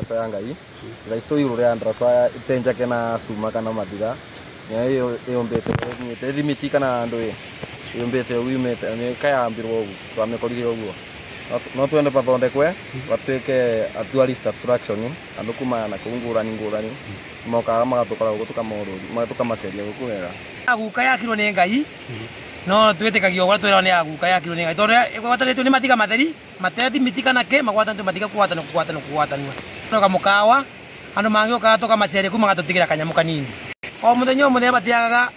ndaraca ya Ngai. Thaa ici twĩ igũrũ rĩa ndaraca ĩtenjake na cuma kana mathiga. Nĩyo ĩyũmbĩte ĩkinyĩte thimiti kana ndũĩ yũmbĩte ũguo yumĩte nĩkayambirwo ũguo twamĩkorire ũguo. No twende pathondekwe batuĩke a tourist attraction andũ kuma na kũu ngũrani ngũrani mokaga magatũkora gũkũ tũkamorũria tũkamaceria gũkũ wega. Aguka yakirwo nĩ Ngai no twĩtĩkagia ũguo twĩrwo nĩ aguka yakirwo nĩ Ngai tondũ ĩgwatanĩtio nĩ mathiga matheri matethimiti kana kĩ magwatanĩtio mathiga kũgwatanio kũgwatanio kũgwatanio toka mũkawa andũ mangĩũkaga tũkamaceria kuu magatũtigĩra kanyamũ kanini. O mũthenya o mũthenya batiagaga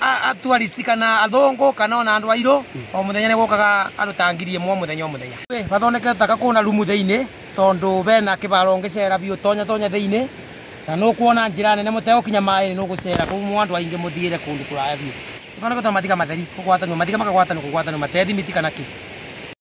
a tourist kana athũngũ kana ona andũ airũ o mũthenya nĩ gũkaga andũ ta 1000 o mũthenya o mũthenya. Bathondekete ta kwĩna rumu thĩinĩ tondũ bena kĩbaro ũngĩcera biũ tonya tonya thĩinĩ na nũkuona njĩra nene mũtegũkinya maĩ nũgũcera kũu andũ aingĩ mũthiĩre kũndũ kũraya biũ. Ithondeketwo na mathiga matheri kũgwatanio mathiga makagwatanio kũgwatanio matethimiti kana kĩ.